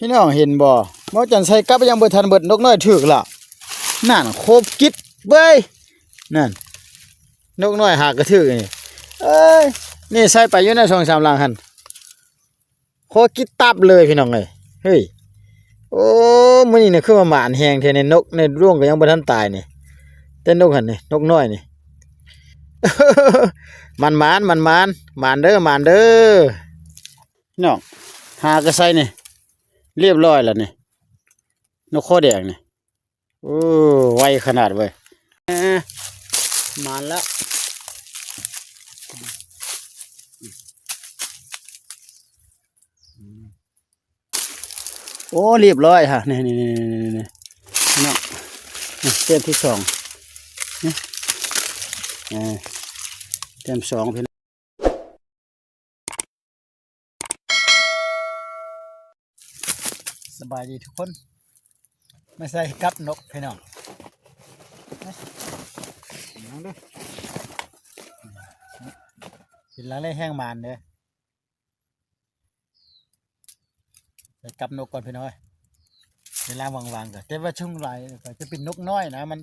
ພີ່ນ້ອງເຫັນບໍ່? ໝໍຈັນໃສ່ກັບຍັງບໍ່ທັນເບິດ ນົກນ້ອຍຖືກລະ. ນັ້ນ ໂຄບກິດເວີຍ. ນັ້ນ ນົກນ້ອຍຫາກະຖືກນີ້. ເອີຍ ນີ້ໃສ່ໄປຢູ່ໃນສອງສາມຫຼັງຫັ້ນ ໂຄບກິດຕັບເລີຍພີ່ນ້ອງເອີຍ. ເຮີ້ຍ ໂອ້ ມື້ນີ້ນະຄືວ່າໝານແຮງແທ້ນີ້. ນົກໃນດ້ວງກະຍັງບໍ່ທັນຕາຍນີ້ ແຕ່ນົກຫັ້ນນີ້ ນົກນ້ອຍນີ້. ໝານໆ ໝານໆ ໝານເດີ ໝານເດີ. ພີ່ນ້ອງ ຫາກະໃສ່ນີ້ ລຽບຮ້ອຍແລ້ວນີ້ ນົກຄໍແດງນີ້. ໂອ້ ໄວຂະໜາດເວີຍ. ເອີ ມາແລ້ວ. ໂອ້ ລຽບຮ້ອຍຮະ ນີ້ໆໆໆ ພີ່ນ້ອງ. ນີ້ ແຕ້ມທີສອງ ນີ້ ເອີ ແຕ້ມສອງ ພີ່ນ້ອງ. ສະບາຍດີທຸກຄົນ ມາໃສ່ກັບນົກພີ່ນ້ອງ. ເປັນຫຼັງແລກແຮງໝານເດີ. ໃສ່ກັບນົກກ່ອນພີ່ນ້ອງເອີຍ ເວລາວ່າງໆ ກະ ແຕ່ວ່າຊ່ວງຫຼາຍກະຈະເປັນນົກນ້ອຍນະ ມັນ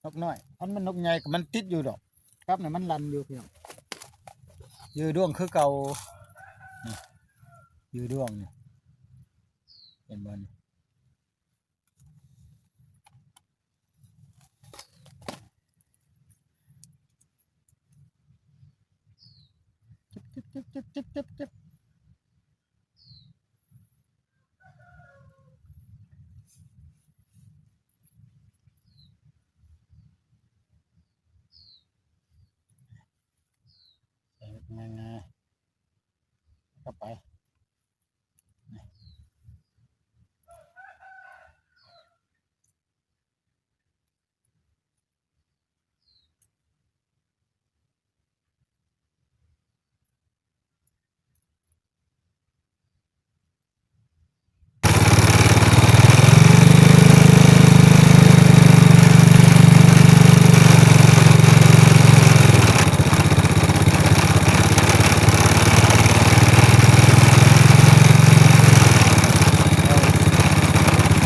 ນົກນ້ອຍ. ຄັນມັນນົກໃຫຍ່ກະມັນຕິດຢູ່ດອກ ກັບນະມັນລັນຢູ່ພີ່ນ້ອງ. ຢູ່ດ້ວງຄືເກົ່າ ຢູ່ດ້ວງນີ້ ເຫັນບໍ່ນີ້? ງ່າຍໆ ເຂົ້າໄປ.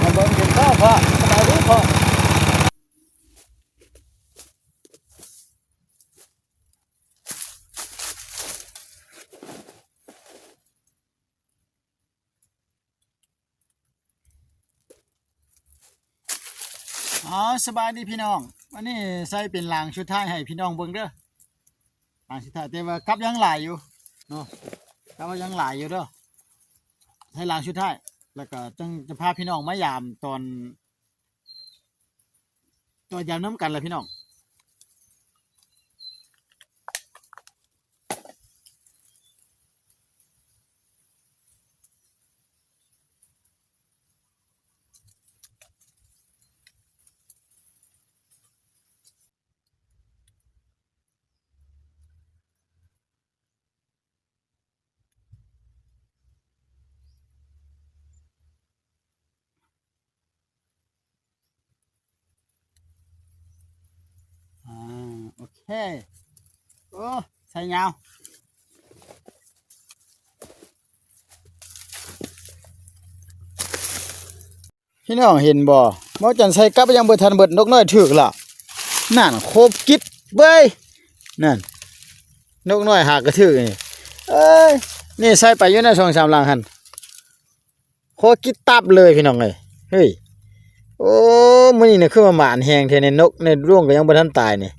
ມາເບິ່ງກິນເຂົ້າເພາະ ສະບາຍດີເພາະ. ເອົາ ສະບາຍດີພີ່ນ້ອງ ອັນນີ້ໃສ່ເປັນຫຼັງສຸດທ້າຍໃຫ້ພີ່ນ້ອງເບິ່ງເດີ ຫຼັງສຸດທ້າຍ ແຕ່ວ່າກັບຍັງຫຼາຍຢູ່ເນາະ ກັບວ່າຍັງຫຼາຍຢູ່ເດີ. ໃສ່ຫຼັງສຸດທ້າຍ ແລ້ວກະຈັ່ງຈະພາພີ່ນ້ອງມາຢາມຕອນ ຕໍ່ຢາມນຳກັນລະພີ່ນ້ອງ. ອ່າ ໂອເຄ ໂອ້ ໃສ່ຍາວ. ພີ່ນ້ອງເຫັນບໍ່? ໝໍຈັນໃສ່ກັບຍັງບໍ່ທັນເບິດ ນົກນ້ອຍຖືກລະ. ນັ້ນ ໂຄບກິດເວີຍ. ນັ້ນ ນົກນ້ອຍຫາກະຖືກນີ້. ເອີຍ ນີ້ໃສ່ໄປຢູ່ໃນສອງສາມຫຼັງຫັ້ນ ໂຄບກິດຕັບເລີຍພີ່ນ້ອງເອີຍ. ເຮີ້ຍ ໂອ້ ມື້ນີ້ນະຄືວ່າໝານແຮງແທ້ນີ້ ນົກໃນດ້ວງກະຍັງບໍ່ທັນຕາຍນີ້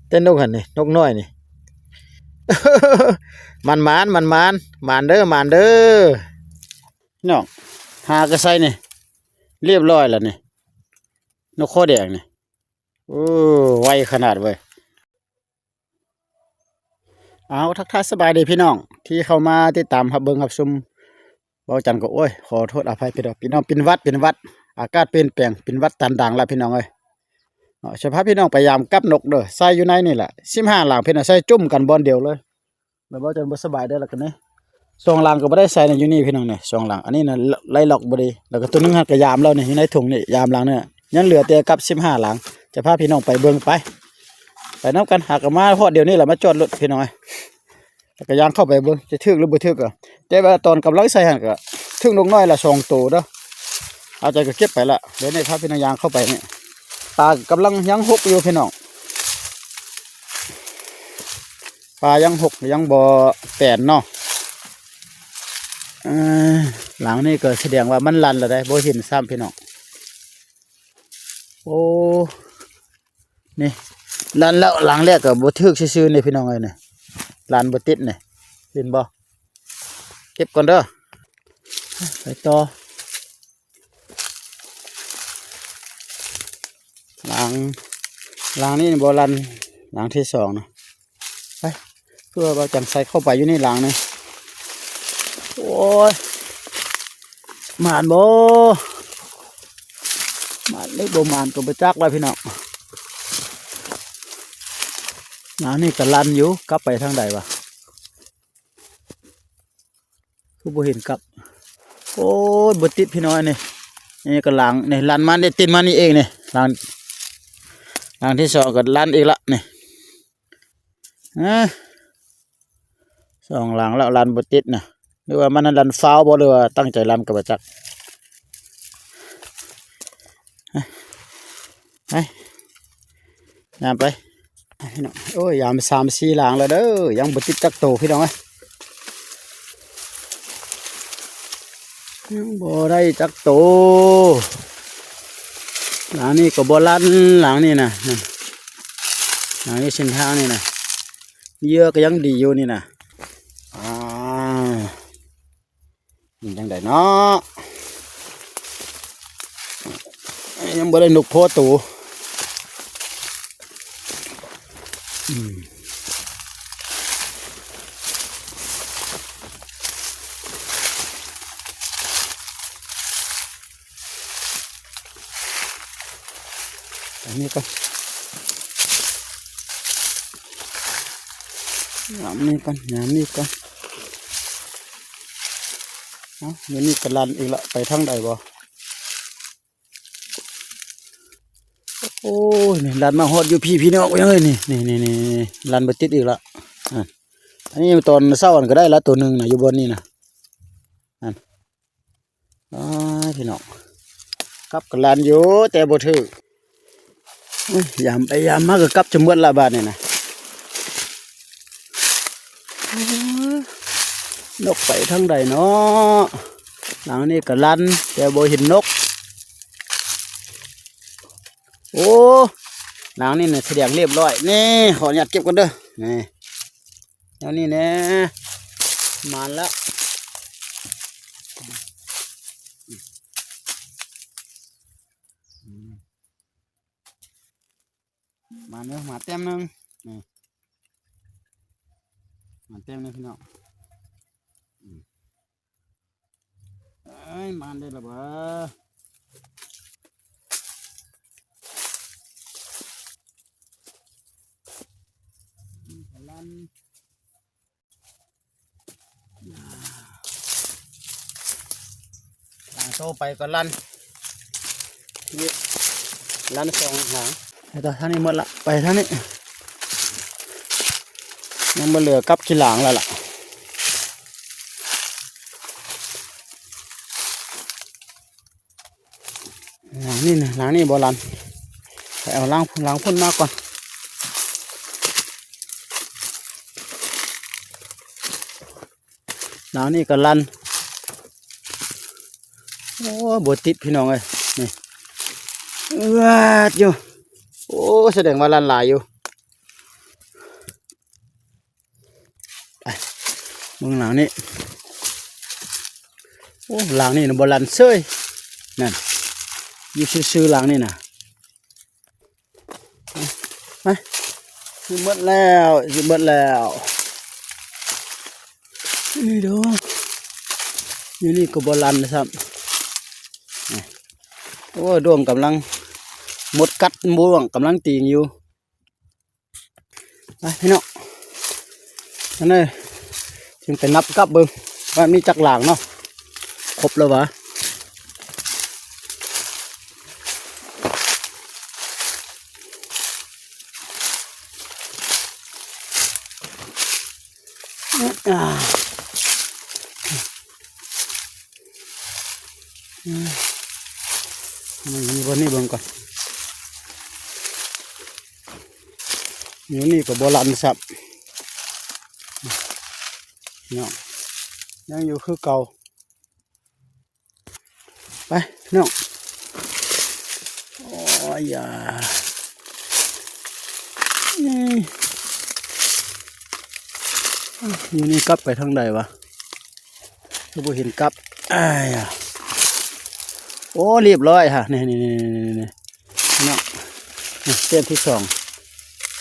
ແຕ່ນົກຫັ້ນນີ້ ນົກນ້ອຍນີ້. ໝານໆ ໝານໆ ໝານເດີ ໝານເດີ. ພີ່ນ້ອງ ຫາກະໃສ່ນີ້ ລຽບຮ້ອຍແລ້ວນີ້ ນົກຄໍແດງນີ້. ໂອ້ ໄວຂະໜາດເວີຍ. ເອົາ ທັກທາຍສະບາຍດີພີ່ນ້ອງ ທີ່ເຂົ້າມາຕິດຕາມຮັບເບິ່ງຮັບຊົມ ເວົ້າຈັນກະ ໂອ້ຍ ຂໍໂທດອະໄພພີ່ນ້ອງ ເປັນຫວັດ ເປັນຫວັດ ອາກາດປ່ຽນແປງ ເປັນຫວັດຕັນດັງລະພີ່ນ້ອງເອີຍ. ເນາະ ຈະພາພີ່ນ້ອງໄປຢາມກັບນົກເດີ ໃສ່ຢູ່ໃນນີ້ລະ ສິບຫ້າຫຼັງພີ່ນ້ອງ ໃສ່ຈຸ້ມກັນບ່ອນດຽວເລີຍ. ແລ້ວເວົ້າຈັນບໍ່ສະບາຍເດີ ແລ້ວກະນີ້ ສອງຫຼັງກະບໍ່ໄດ້ໃສ່ນະ ຢູ່ນີ້ພີ່ນ້ອງນີ້ ສອງຫຼັງ ອັນນີ້ນະໄລ່ລັອກບໍ່ດີ ແລ້ວກະໂຕໜຶ່ງຫັ້ນກະຢາມແລ້ວນີ້ ຢູ່ໃນຖົງນີ້ ຢາມຫຼັງນີ້ ຍັງເຫຼືອແຕ່ກັບສິບຫ້າຫຼັງ. ຈະພາພີ່ນ້ອງໄປເບິ່ງ ໄປ ໄປນຳກັນ. ຫາກະມາຮອດດຽວນີ້ລະ ມາຈອດລົດພີ່ນ້ອງເອີຍ ແລ້ວກະຍ່າງເຂົ້າໄປເບິ່ງ ຈະຖືກຫຼືບໍ່ຖືກກະ ແຕ່ວ່າຕອນກຳລັງໃສ່ຫັ້ນກະ ເຖິງນົກນ້ອຍລະສອງໂຕເດີ. ເອົາໃຈກໍເກັບໄປລະ. ດຽວນີ້ພາພີ່ນ້ອງຍ່າງເຂົ້າໄປນີ້ ປາກຳລັງຍັງຫົກຢູ່ພີ່ນ້ອງ. ປາຍັງຫົກ ຍັງບໍ່ແປນເນາະ. ເອີ ຫຼັງນີ້ກໍສະແດງວ່າມັນລັນແລ້ວເດ້ ບໍ່ເຫັນຊ້ຳພີ່ນ້ອງ. ໂອ້ ນີ້ ລັນແລ້ວ. ຫຼັງແລກກໍບໍ່ຖືກຊື່ໆນີ້ພີ່ນ້ອງເອີຍ ນີ້ ລັນບໍ່ຕິດນີ້ ເຫັນບໍ່? ເກັບກ່ອນເດີ ໄປຕໍ່. ຫຼັງ ຫຼັງນີ້ບໍ່ລັນ ຫຼັງທີສອງນະ. ໄປ ເພື່ອວ່າຈັ່ງໃສ່ເຂົ້າໄປຢູ່ໃນຫຼັງນີ້. ໂອ້ຍ ໝານບໍ່ ໝານຫຼືບໍ່ໝານກໍບໍ່ຈັກລະພີ່ນ້ອງ. ຫຼັງນີ້ກໍລັນຢູ່ ກັບໄປທາງໃດວະ? ຄືບໍ່ເຫັນກັບ. ໂອ້ຍ ບໍ່ຕິດພີ່ນ້ອງ ອັນນີ້ ນີ້ກໍຫຼັງນີ້ ລັນມານີ້ ຕິດມານີ້ເອງນີ້. ຫຼັງ ຫຼັງທີສອງກໍລັນອີກລະນີ້. ຮະ ສອງຫຼັງແລ້ວ ລັນບໍ່ຕິດນະ. ຫຼືວ່າມັນລັນຟາວບໍ່ ຫຼືວ່າຕັ້ງໃຈລັນກໍບໍ່ຈັກ. ໄປ ຍາມໄປ ພີ່ນ້ອງ. ໂອ້ຍ ຍາມສາມສີ່ຫຼັງແລ້ວເດີ ຍັງບໍ່ຕິດຈັກໂຕພີ່ນ້ອງເອີຍ. ຍັງບໍ່ໄດ້ຈັກໂຕ. ຫຼັງນີ້ກໍບໍ່ລັນ ຫຼັງນີ້ນະ ຫຼັງນີ້ເສັ້ນທາງນີ້ນະ ເຫຍື່ອກໍຍັງດີຢູ່ນີ້ນະ. ອ່າ ເປັນຈັ່ງໃດເນາະ ຍັງບໍ່ໄດ້ນົກພໍໂຕ. ອືມ ອັນນີ້ກ່ອນ ຍາມນີ້ກ່ອນ ຍາມນີ້ກ່ອນ. ເອົ້າ ດຽວນີ້ກໍລັນອີກລະ ໄປທາງໃດບໍ່? ໂອ້ຍ ນີ້ລັນມາຮອດຢູ່ພີ້ ພີ່ນ້ອງເອີຍ ນີ້ ນີ້ ນີ້ ນີ້ ລັນບໍ່ຕິດອີກລະ. ອ່າ ອັນນີ້ຕອນເຊົ້າອັນກໍໄດ້ລະ ໂຕໜຶ່ງນະ ຢູ່ບ່ອນນີ້ນະ ນັ້ນ. ອ້າ ພີ່ນ້ອງ ກັບກໍລັນຢູ່ ແຕ່ບໍ່ຖືກ. ໂອ້ຍ ຢາມໄປຢາມມາກໍກັບຈະໝົດລະບາດນີ້ນະ. ນົກໄປທາງໃດເນາະ? ຫຼັງນີ້ກໍລັນ ແຕ່ບໍ່ເຫັນນົກ. ໂອ້ ຫຼັງນີ້ນະສະແດງຮຽບຮ້ອຍ. ນີ້ ຂໍອະນຸຍາດເກັບກ່ອນເດີ ນີ້ ແນວນີ້ແນ່ ມານລະ. ມາເດີ ມາແຕ້ມໜຶ່ງ ນີ້ ມາແຕ້ມໜຶ່ງ ພີ່ນ້ອງ. ເອີຍ ມານໄດ້ລະບໍ່? ຫຼັງໂຕໄປກໍລັນ ນີ້ ລັນສອງຫຼັງ. ໄປຕໍ່ທາງນີ້ໝົດລະ ໄປທາງນີ້ ຍັງບໍ່ເຫຼືອກັບຂີ້ຫຼາງແລ້ວລະ. ຫຼັງນີ້ນະ ຫຼັງນີ້ບໍ່ລັນ ໄປເອົາຫຼັງ ຫຼັງພຸ້ນມາກ່ອນ. ຫຼັງນີ້ກໍລັນ ໂອ້ ບໍ່ຕິດ ພີ່ນ້ອງເອີຍ ນີ້ ເອືອດຢູ່. ໂອ້ ສະແດງວ່າລັນຫຼາຍຢູ່. ໄປ ເບິ່ງຫຼັງນີ້ ໂອ້ ຫຼັງນີ້ນະບໍ່ລັນເສີຍ ນັ້ນ ຢູ່ຊື່ໆ ຫຼັງນີ້ນະ. ໄປ ຊິໝົດແລ້ວ ຊິໝົດແລ້ວ ນີ້ເດີ ຢູ່ນີ້ກໍບໍ່ລັນຊ້ຳ. ໂອ້ ດ້ວງກຳລັງ ມົດກັດ ດ້ວງກຳລັງຕີງຢູ່. ໄປ ພີ່ນ້ອງ ອັນນີ້ຈຶ່ງໄປນັບກັບເບິ່ງວ່າມີຈັກຫຼັງເນາະ ຄົບແລ້ວຫວາ. ອ່າ ອືມ ນີ້ ຢູ່ບ່ອນນີ້ເບິ່ງກ່ອນ ຢູ່ນີ້ກໍບໍ່ລັນຊ້ຳເນາະ ຍັງຢູ່ຄືເກົ່າ. ໄປພີ່ນ້ອງ ໂອ້ຍຢາ ອືມ ຢູ່ນີ້ກັບໄປທາງໃດວະ ຄືບໍ່ເຫັນກັບ ອ້າຍຢາ ໂອ້ ລຽບຮ້ອຍຮະ ນີ້ໆໆໆ ພີ່ນ້ອງ ນີ້ແຕ້ມທີສອງ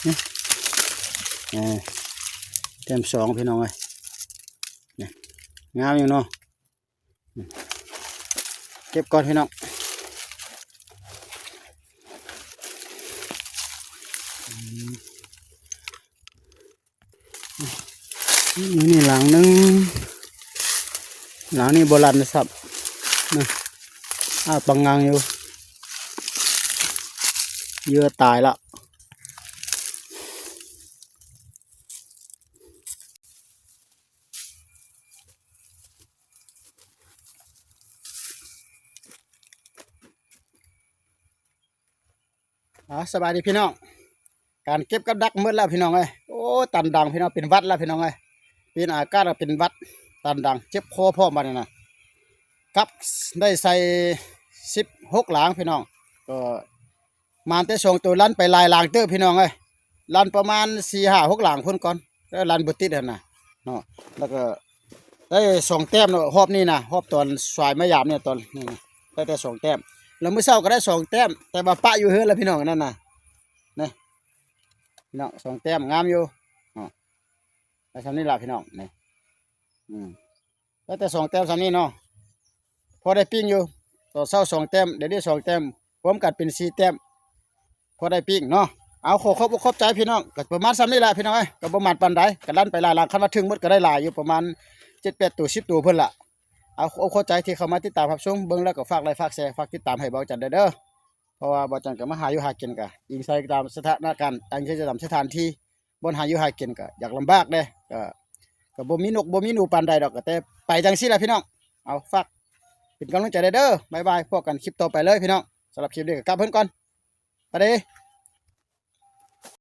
ນີ້ ເອີ ແຕ້ມສອງ ພີ່ນ້ອງເອີຍ ນີ້ ງາມຢູ່ເນາະ. ເກັບກ່ອນພີ່ນ້ອງ ອືມ ນີ້ຫຼັງໜຶ່ງ ຫຼັງນີ້ບໍ່ລັນຊ້ຳ ນະ ອ້າປະງັງຢູ່ ເຫຍື່ອຕາຍລະ. ອ່າ ສະບາຍດີພີ່ນ້ອງ ການເກັບກັບດັກໝົດແລ້ວພີ່ນ້ອງເອີຍ ໂອ້ ຕັນດັງພີ່ນ້ອງ ເປັນຫວັດແລ້ວພີ່ນ້ອງເອີຍ ເປັນອາກາດເປັນຫວັດ ຕັນດັງ ເຈັບຄໍພ້ອມບາດນີ້ນະ ກັບໄດ້ໃສ່ສິບຫົກຫຼັງພີ່ນ້ອງ ກໍ ມາແຕ່ສອງໂຕ ລັນໄປຫຼາຍຫຼັງເຕີບພີ່ນ້ອງເອີຍ ລັນປະມານສີ່ຫ້າຫົກຫຼັງພຸ້ນກ່ອນ ແລ້ວລັນບໍ່ຕິດຫັ້ນນະເນາະ ແລ້ວກໍໄດ້ສອງແຕ້ມເນາະ ຮອບນີ້ນະ ຮອບຕອນສາຍມາຢາມນີ້ ຕອນນີ້ນະ ໄດ້ແຕ່ສອງແຕ້ມ ແລ້ວມື້ເຊົ້າກໍໄດ້ສອງແຕ້ມ ແຕ່ວ່າປະຢູ່ເຮືອນລະພີ່ນ້ອງ ນັ້ນນະ ນີ້ພີ່ນ້ອງ ສອງແຕ້ມ ງາມຢູ່ເນາະ ໄດ້ສ່ຳນີ້ລະພີ່ນ້ອງ ນີ້ ອືມ. ໄດ້ແຕ່ສອງແຕ້ມສ່ຳນີ້ເນາະ ພໍໄດ້ປີ້ງຢູ່ ຕອນເຊົ້າສອງແຕ້ມ ດຽວນີ້ສອງແຕ້ມ ລວມກັນເປັນສີ່ແຕ້ມ ພໍໄດ້ປີ້ງເນາະ ເອົາ ຂໍຂອບອົກຂອບໃຈພີ່ນ້ອງ ກໍປະມານສ່ຳນີ້ແຫຼະພີ່ນ້ອງເອີຍ ກໍບໍ່ໝັ້ນປານໃດ ກໍລັນໄປຫຼາຍຫຼັງ ຄັນວ່າເຖິງໝົດກໍໄດ້ຫຼາຍຢູ່ ປະມານເຈັດແປດໂຕ ສິບໂຕພຸ້ນລະ ເອົາ ຂໍຂອບໃຈທີ່ເຂົ້າມາຕິດຕາມຮັບຊົມ ເບິ່ງແລ້ວກໍຝາກໄລຄ໌ ຝາກແຊ ຝາກຕິດຕາມໃຫ້ບ່າວຈັນແດ່ເດີ ເພາະວ່າບ່າວຈັນກໍມາຫາຢູ່ຫາກິນ ກໍອີງໃສ່ຕາມສະຖານະການ ອີງໃສ່ຕາມສະຖານທີ່ ບ່ອນຫາຢູ່ຫາກິນກໍຢາກລຳບາກເດ້ ກໍ ກໍບໍ່ມີນົກບໍ່ມີໜູປານໃດດອກ ກໍແຕ່ໄປຈັ່ງຊີ້ລະພີ່ນ້ອງ ເອົາ ຝາກເປັນກຳລັງໃຈແດ່ເດີ ບາຍບາຍ ພົບກັນຄລິບຕໍ່ໄປເລີຍພີ່ນ້ອງ ສຳລັບຄລິບນີ້ກໍກັບເຮືອນກ່ອນ ສະບາຍດີ.